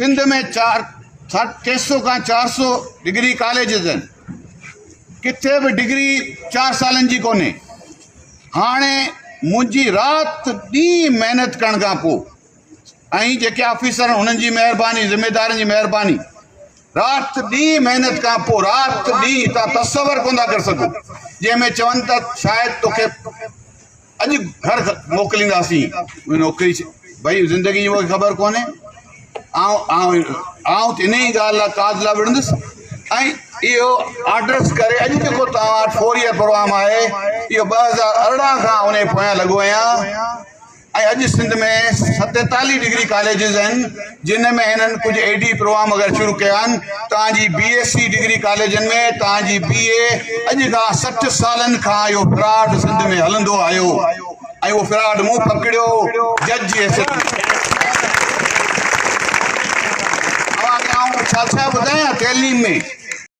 سنڌ ۾ چار 350 کان 400 degree colleges آهن، ڪٿي به ڊگري 4 سالن جي ڪونهي. هاڻي منهنجي رات ڏينهن محنت ڪرڻ کان پوء ۽ جيڪي آفيسر آهن انهن جي مهرباني، ذميدارن جي مهرباني، رات ڏينهن محنت کان پوء، رات ڏينهن تان تصور ڪونه ٿا ڪري سگهو، جنهن ۾ چون ته شايد توکي اڄ گهر موڪلينداسين، نوڪري ڀئي زندگي جي مونکي خبر ڪونهي، آئون آئون آئون ته انهي ڳالهه لاء ڪاز لاء وڙهندس ۽ اهو آرڊرس ڪري اڄ جيڪو توهان وٽ فور ايئر پروگرام آهي اهو 2018 کان انهي پويان لڳو آهيان ۽ اڄ سنڌ ۾ 47 ڊگري ڪاليجز آهن جن ۾ هنن ڪجهه اي ڊي پروگرام وغيره شروع ڪيا آهن. توهان جي بي ايس سي ڊگري ڪاليجن ۾ توهان جي بي اي، اڄ کان 60 سالن کان اهو فراڊ سنڌ ۾ هلندو آيو ۽ اهو فراڊ مون پڪڙيو جج جي حيثيت ۾. اوهان کي آئون ڇا ڇا ٻڌايان تعليم ۾.